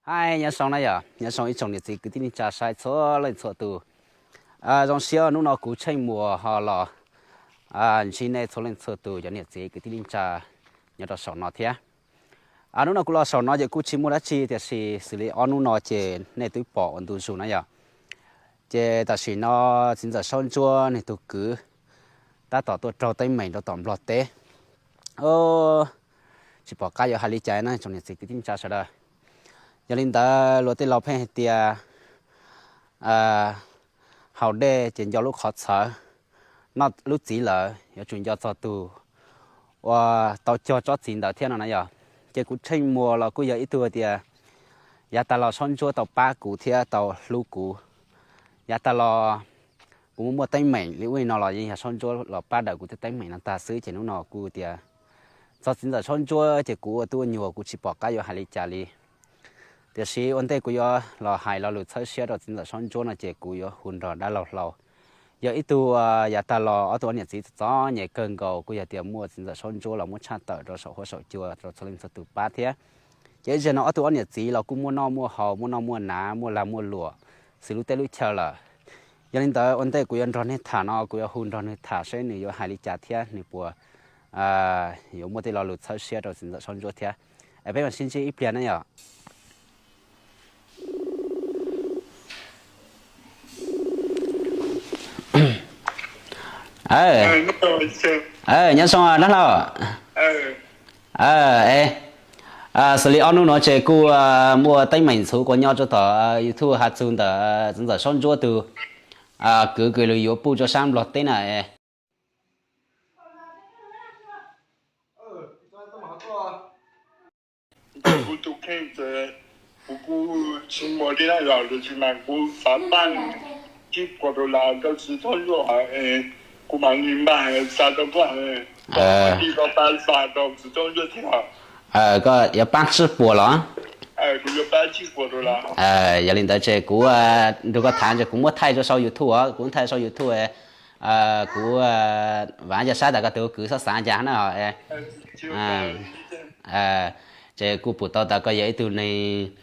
Hais nyob zoo na yom, nyob zoo ib tsoom niam txiv kwv tij neej tsa saib txhua leej txhua tus. Zoo siab hnub no kuv Tsheej Muas ho los ntsib nej txhua leej txhua tus cov niam txiv kwv tij neej tsa nyob rau saum no thiab. Hnub no kuv los saum no ces kuj tsis muaj dab tsi tiam sis xws li ob hnub no ces nej twb pom ua ntu zus na yom. Ces tam sim no txiv ntxawm Saub Ntsuab nws tus kwv tab tom tuaj raug teeb meem rau tom Nplog teb. Tsis pom qab yuav hais li cas na tsoom niam txiv kwv tij neej tsa sawv daws. Yog li ntawd luag tej laus pheej hais tias haus dej ces nco lub qhov txhawv, noj lub txiv lawm yuav tsum nco txog tus uas tau cog tsob txiv ntawd thiab no na yom. Ces kuv Tsheej Muas los kuj yog ib tug tias yav tas los Saub Ntsuab tau pab kuv thiab tau hlub kuv. Yav tas los kuv muaj muaj teeb meem li ub li no los yeej yog Saub Ntsuab los pab daws kuv tej teeb meem no tag xwb ces hnub no kuj tias txog txiv ntxawm Saub Ntsuab ces kuv ua tub ua nyuag kuv tsis pom qab yuav hais li cas li. Tiam sis ua ntej kuv yuav los hais lo lus txhawb siab rau txiv ntxawm Saub Ntsuab no ces kuv yuav hu nrog dab laug Hlau. Yog ib tug yav tas los ob tug ob niam txiv txom nyem kawg nkaus kuj yog tias muaj txiv ntxawm Saub Ntsuab los muab tshaj tawm rau saum huab saum cua rau txhua leej txhua tus pab thiab. Ces ib zaug no ob tug ob niam txiv los kuj muaj noj muaj haus muaj noj muaj hnav muaj lag muaj luam xws lub teb lub chaw lawm. Yog li ntawd ua ntej kuv yuav nrog nej tham no kuv yuav hu nrog nws tham seb nws yuav hais li cas thiab nws puas yuav muaj tej lo lus txhawb siab rau txiv ntxawm Saub Ntsuab thiab. Es peb mam sib ntsib ib pliag na yom. Nyob zoo dab laug. Xws li ob hnub nuav ces kuj muaj teeb meem ntxhuv quas nyob rau tom YouTube has txug ntawm txiv ntxawm Saub Ntsuab tug kwv kws lug yuav puj rua sab Nplog teb na. Kuv tus kheej ces kuv kuj tsis muaj dab tsi yog tab sis mas kuv xav pab tsib puas dollar rau txiv Txhob Ntsuab, kuv mam li npaj xa rau koj, koj tau pab xa rau txiv Txhob Ntsuab thiab. Koj yuav pab tsib puas los? Kuv yuav pab tsib puas dollar. Yog li ntawd ces kuv nrug koj tham ces kuv muab thaij rau sau YouTube os, kuv muab thaij sau YouTube. Kuv vam cov sab tas koj tus kwv xob xav cas na. Ces kuj pum tau tas koj yog ib tug neeg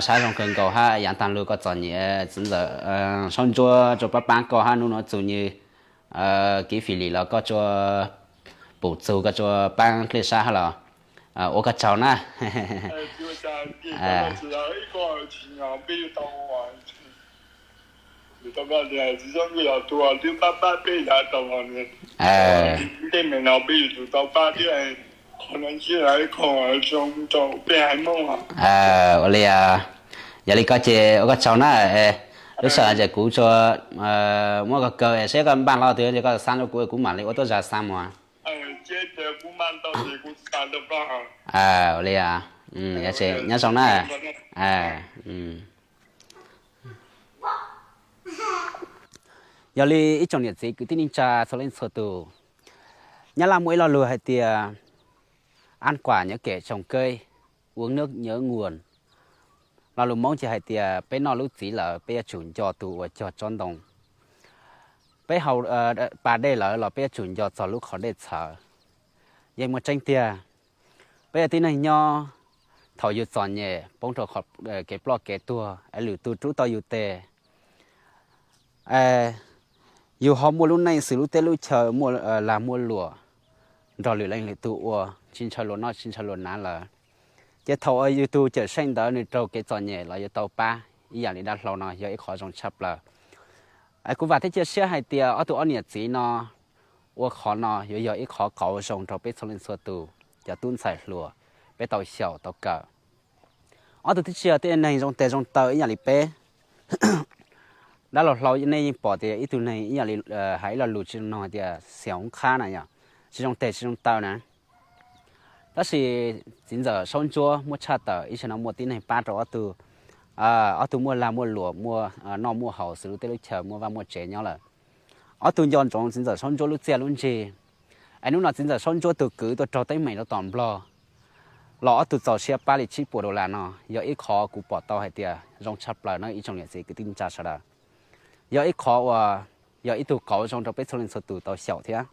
sab zoo kawg nkaus hab yav taag lug koj txom nyem txiv ntxawm Saub Ntsuab tsuas pab paab koj hab nub nuav txug nyw kev fim lim los koj tsuas pum txug koj tsuas paab dlej sab hab los ua koj tsaug na. Ua li, yog li koj ces ua koj tsaug na. Lub sij hawm ces kuv tsuas muab koj kaw seb koj npaj los twg ces koj xa rau kuv, kuv mam li ua tuab zag xa mus. Ua li, nyob zoo na. Yog li ib tsoom niam txiv kwv tij neej tsa txhua leej txhua tus, Nyab Laj muaj ib lo lug hais tias ăn quả nhớ kẻ trồng cây, uống nước nhớ nguồn. Lo lus Hmoob ces hais tias peb noj lub txiv lawm peb yuav tsum nco tus uas cog tsob ntoo, peb haus pas dej lawm los peb yuav tsum nco txog lub qhov dej txhawv. Yeej muaj tseeb tiag, peb yog tib neeg nyob, thaum yus txom nyem poob rau kev ploj kev tuag es lwm tus rub tau yus tes, yus ho muaj lub neej xws lub teb lub chaw muaj lag muaj luam nrog lwm leej lwm tus ua, tsis ntshaw luag noj tsis ntshaw luag hnav lawm, ces thaum uas yus tus cawm seej ntawd nws raug kev txom nyem los yuav tau pab ib yam li dab hlau no yog ib qhov zoo tshaj plaws. Kuv vam thiab cia siab hais tias ob tug ob niam txiv no ua qhov no yuav yog ib qhov qauv zoo rau peb txhua leej txhua tus cov tub ntxhais hluas, peb tau xyaum tau kawm. Ob tug twb tsis yog tej neeg zoo tes zoo taw ib yam li peb. Dab laug Hlau nej yeej pom tias ib tug neeg ib yam li hais ib lo lus tsis zoo no hais tias xiam hoob qhab na yom, tsis zoo tes tsis zoo taw na. Tab sis txiv ntxawm Saub Ntsuab muab tshaj tawm ib zaug no muaj tib neeg pab rau ob tug, ob tug muaj lag muaj luam muaj noj muaj haus xws lub teb lub chaw muaj vaj muaj tsev nyob lawm. Ob tug nco ntsoov txiv ntxawm Saub Ntsuab lub txiaj lub ntsig. Es hnub no txiv ntxawm Saub Ntsuab tus kwv tuaj raug teeb meem rau tom Nplog los ob tug txaus siab pab li tsib puas dollar no yog ib qhov kuv pom tau hais tias zoo tshaj plaws na ib tsoom niam txiv kwv tij neej tsa sawv daws. Yog ib qhov uas yog ib tug qauv zoo rau peb txhua leej txhua tus tau xyaum thiab.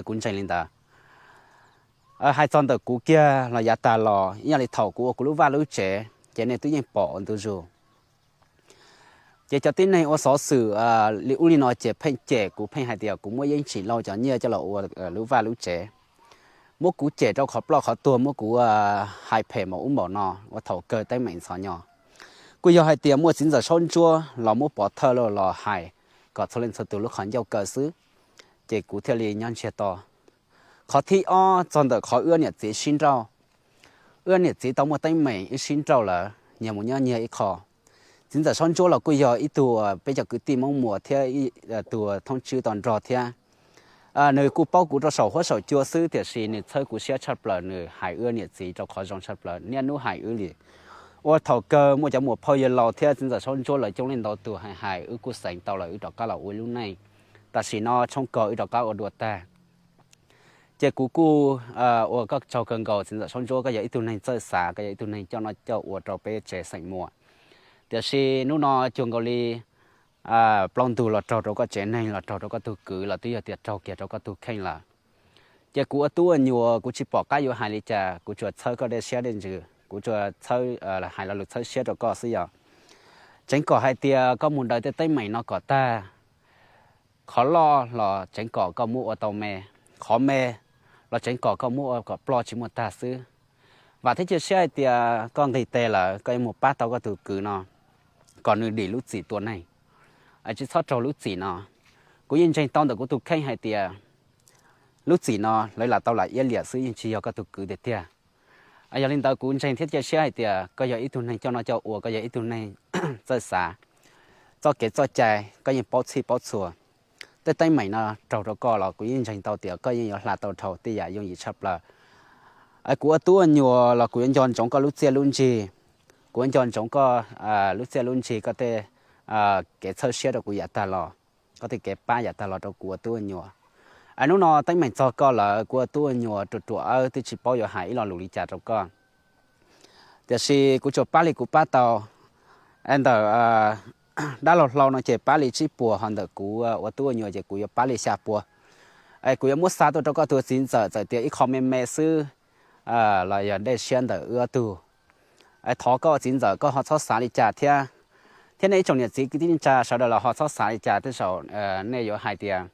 Kuv ntseeg li ntawd. Hais txog ntawm kuv kiag los yav tag los ib yam li thaum kuv ua kuv lub vaj lub tsev, ces nej twb yeej pom ua ntu zus. Ces cov tib neeg ua xov xwm li ub li no ces pheej cem kuv, pheej hais tias kuv muab yeeb tsim lauj cov nyiaj coj los ua lub vaj lub tsev, muab kuv cem rau qhov ploj qhov tuag, muab kuv hais phem npaum ub npaum no, ua thaum kawg teeb meem ntxhov nyo. Kuj yog hais tias muaj txiv ntxawm Saub Ntsuab los muab pov thawj los hais kom txhua leej txhua tus lub qhov ncauj kaw xwb, ces kuv thiaj li nyob ntsiag to. Qhov thib ob txog ntawm qhov wb niam txiv sib nrauj. Wb niam txiv tau muaj teeb meem wb sib nrauj lawm, nyias mus nyob nyias ib qho. Txiv ntxawm Saub Ntsuab los kuj yog ib tug peb cov kwv tij Hmoob Muas thiab ib tug thoob tswb tau nrog thiab. Nws kuj paub kuv rau saum huab saum cua xwb, tiam sis nws txhawb kuv siab tshaj plaws, nws hais wb niam txiv rau qhov zoo tshaj plaws niaj hnub hais wb li. Ua thaum kawg muaj cov muam phauj yawg laus thiab txiv ntxawm Saub Ntsuab lawv coob leej ntau tus hais hais wb kuj xeev tau lawm wb rov qab los ua lub neej. Tam sim no tshoob kos wb rov qab ua dua tag. Ces kuv kuj ua koj tsaug kawg nkaus txiv ntxawm Saub Ntsuab, koj yog ib tug neeg txawj xav, koj yog ib tug neeg coj noj coj ua rau peb tsev xeem Muas. Tiam sis hnub no cuag nkaus li plaub ntug los raug rau koj tsev neeg, los raug rau koj tug kwv, los twb yog tias raug kiag rau koj tug kheej lawm. Ces kuv ua tub ua nyuam kuv tsis pom qab yuav hais li cas, kuv tsuas txhawb koj dej siab dej ntsws, kuv tsuas txhawb, hais lo lus txhawb siab rau koj xwb yog. Tseev kom hais tias koj mus daws tej teeb meem no kom tag. Qhov loj los tseev kom koj muab ua tau me, qhov me los tseev kom koj muab ua kom ploj tsis muaj tag xwb. Vam thiab cia siab hais tias koj nqis tes lawm koj yuav mus pab tau koj tus kwv no, kom nws dim lub txim tua neeg, tsis txhob raug lub txim no. Kuv yeej ntseeg tau ntawm kuv tus kheej hais tias lub txim no lawv lam tau lam iab liam xwb, yeej tsis yog koj tus kwv tiag tiag. Yog li ntawd kuv ntseeg thiab cia siab hais tias koj yog ib tug neeg coj noj coj ua, koj yog ib tug neeg txawj xav, txoj kev txoj cai koj yeej paub txhij paub txhua. Tej teeb meem no raug rau koj los kuv yeej ntseeg tau tias koj yeej yuav hla tau dhau tej yam yooj yim tshaj plaws. Kuv ua tub ua nyuam los kuv yuav nco ntsoov koj lub txiaj lub ntsig, kuv yuav nco ntsoov koj lub txiaj lub ntsig, koj tej kev txhawb siab rau kuv yav tag los, koj tej kev pab yav tag los rau kuv ua tub ua nyuam. Hnub no teeb meem txog koj lawm, kuv ua tub ua nyuam ruam ruam awb twb tsis paub yuav hais ib lo lus li cas rau koj. Tiam sis kuv tsuas pab li kuv pab tau. Ntawm dab laug hlau no ces pab li tsib puas, ho ntawm kuv ua tub ua nyuam ces kuv yuav pab li xya puas. Kuv yuav muab xa tuaj rau koj tus txiv ntxawm, txawm tias ib qho me me xwb los yog dej siab ntawm wb ob tug. Thov koj txiv ntxawm koj ho txhob xav li cas thiab, thiab nej ib tsoom niam txiv kwv tij neej tsa sawv daws los ho txhob xav li cas, tej zaum nej yuav hais tias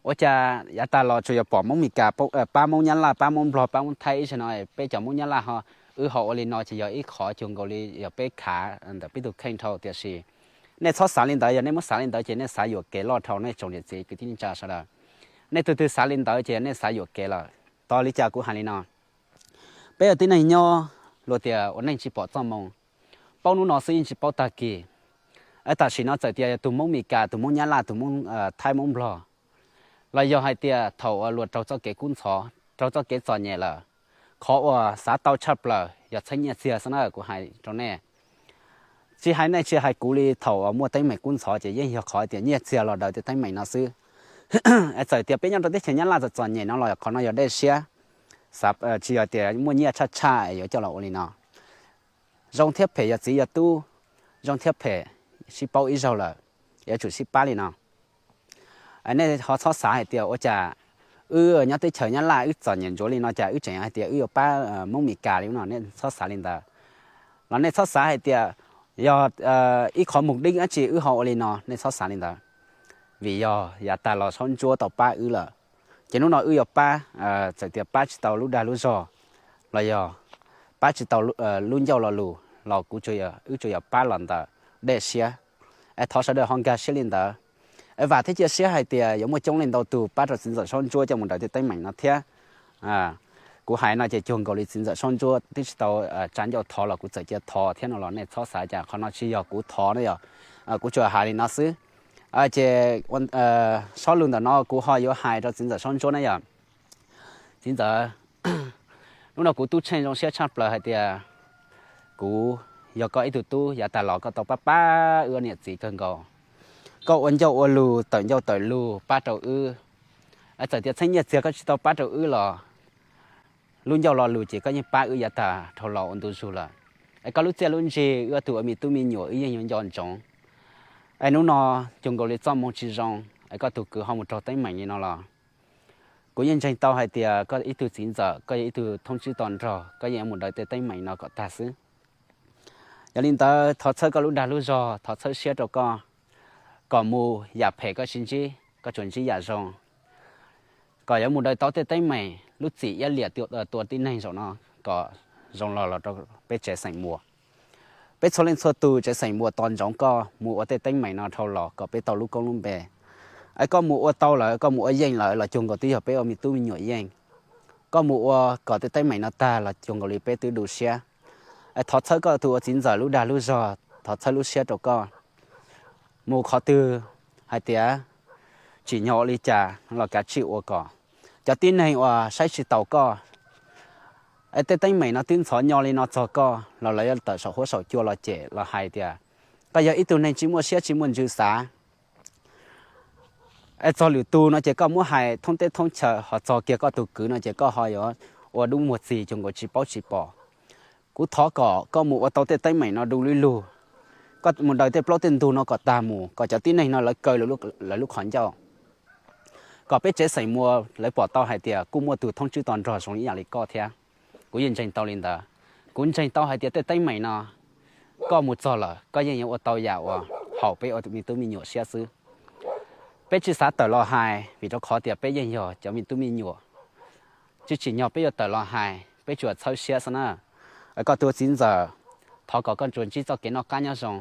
ua cas yav tag los tsuas yog pom Hmoob Mes Kas pab Hmoob Nyab Laj, pab Hmoob Nplog, pab Hmoob Thaib ib zaug no, peb cov Hmoob Nyab Laj ho wb ho ua li no ces yog ib qhov cuag nkaus li yog peb khav ntawm peb tus kheej dhau. Tiam sis nej txhob xav li ntawd, yog nej muab xav li ntawd ces nej xav yuam kev loj dhau, nej tsoom niam txiv kwv tij neej tsa sawv daws. Nej tus twg xav li ntawd ces nej xav yuam kev lawm. Tos li cas kuv hais li no, peb yog tib neeg nyob, luag tias ua neej tsis pom txoj moo, paub hnub no xwb yeej tsis paub tag kis. Tam sim no txawm tias yog tus Hmoob Mes Kas, tus Hmoob Nyab Laj, tus Hmoob Thaib, Hmoob Nplog, los yog hais tias thaum luag raug txoj kev kub ntxhov, raug txoj kev txom nyem lawm, qhov uas xav tau tshaj plaws yog txheeb nyiaj txiag xwb na, kuv hais rau nej. Tsis hais nej tsis hais kuv li, thaum muaj teeb meem kub ntxhov ces yeej yog qhov tias nyiaj txiag los daws tej teeb meem no xwb. Txawm tias peb nyob rau teb chaws Nyab Laj txom txom nyem no los qhov no yog dej siab, tsis yog tias muaj nyiaj tshaj tshaj es yuav coj los ua li no. Zoo thiab phem yog txiv yog tub, zoo thiab phem sib paub ib zaug lawm, yuav tsum sib pab li no. Nej ho txhob xav hais tias ua cas wb nyob teb chaws Nyab Laj wb txom nyem ntsuav li no cas wb tseem hais tias wb yuav pab Hmoob Mes Kas li no, nej txhob xav li ntawd. Los nej txhob xav hais tias yog ib qhov mus dib dab tsi wb ho ua li no, nej txhob xav li ntawd. Vim yog yav tag los Saub Ntsuab tau pab wb lawm, ces hnub no wb yuav pab, txawm tias pab tsis tau lub dag lub zog los yog pab tsis tau lub ncauj lo lus los kuv, wb tsuas yog pab los ntawm dej siab. Thov sawv daws ho nkag siab li ntawd. Vam thiab cia siab hais tias yuav muaj coob leej ntau tus pab rau txiv ntxawm Saub Ntsuab coj mus daws tej teeb meem no thiab. Kuv hais no ces cuag nkaus li txiv ntxawm Saub Ntsuab twb tsis tau tsa ncauj thov los kuv txawm cia thov thiab no los nej txhob xav cas, qhov no tsis yog kuv thov na, yog kuv tsuas hais li no xwb. Ces sob lus ntawm no kuv ho yuav hais rau txiv ntxawm Saub Ntsuab na yog, txiv ntxawm, hnub no kuv tub tsheej zoo siab tshaj plaws hais tias kuv yog koj ib tug tub yav tag los koj tau pab pab wb niam txiv kawg nkaus. Koj ua ncauj ua lus, tawm ncauj tawm lus pab rau wb. Txawm tias txheeb nyiaj txiag koj tsis tau pab rau wb los lub ncauj lo lus ces koj yeej pab wb yav tag dhau los ua ntu zus lawm. Es koj lub txiaj lub ntsig wb ua tus ua me tub me nyuam wb yeej yuav nco ntsoov. Es hnub no cuag nkaus li txoj moo tsis zoo, es koj tus kwv ho mus raug teeb meem li no los kuv yeej ntseeg tau hais tias koj ib tug txiv ntxawm, koj yog ib tug thoob tswb to nrog, koj yeej yuav mus daws tej teeb meem no kom tag xwb. Yog li ntawd thov txhawb koj lub dag lub zog, thov txhawb siab rau koj, kom mus yam phem koj tsis ntsib, koj tsuas ntsib yam zoo, kom yuav mus daws tau tej teeb meem lub txim iab liam tua tib neeg zaum no kom zoo los los rau peb tsev xeem Muas. Peb txhua leej txhua tus tsev xeem Muas tos ntsoov koj mus ua tej teeb meem no dhau los kom peb tau lub koob lub npe. Es koj mus ua tau lawm, koj mus ua yeej lawm los cuag nkaus twb yog peb ua me tub me nyuam yeej. Koj mus ua kom tej teeb meem no tag los cuag nkaus li peb twb du siab. Es thov txhawb koj tus ua txiv ntxawm lub dag lub zog, thov txhawb lub siab rau koj. Mus qhov twg hais tias tsim nyog ua li cas los kav tsij ua kom cov tib neeg uas saib tsis taus koj, es tej teeb meem no twb ntxhov nyo li no txog koj los lawv yuav tawm saum huab saum cua los cem los hais tias koj yog ib tug neeg tsis muaj siab tsis muaj ntsws xav. Es txog lwm tus no ces koj muab hais thoob teb thoob chaw, ho txog kiag koj tus kwv no ces koj ho yuav ua dub muag txig cuag nkaus tsis paub tsis pom. Kuv thov kom koj mus ua tau tej teeb meem no du lub lug, koj mus daws tej plaub tej ntug no kom tag mus, kom cov tib neeg no lawv kaw lawv lub qhov ncauj, kom peb tsev xeem Muas lawv pom tau hais tias kuj muaj tus thoob tswb to nrog zoo ib yam li koj thiab. Kuv yeej ntseeg tau li ntawd. Kuv ntseeg tau hais tias tej teeb meem no koj mus txog lawm koj yeej yuav ua tau yam uas haum peb ua me tub me nyuam siab xwb. Peb tsis xav tawm los hais vim rau qhov tias peb yeej yog cov me tub me nyuam, tsis tsim nyog peb yuav tawm los hais, peb tsuas txhawb siab xwb na. Koj tus txiv ntxawm, thov kom koj tsuas ntsib txoj kev noj qab nyob zoo,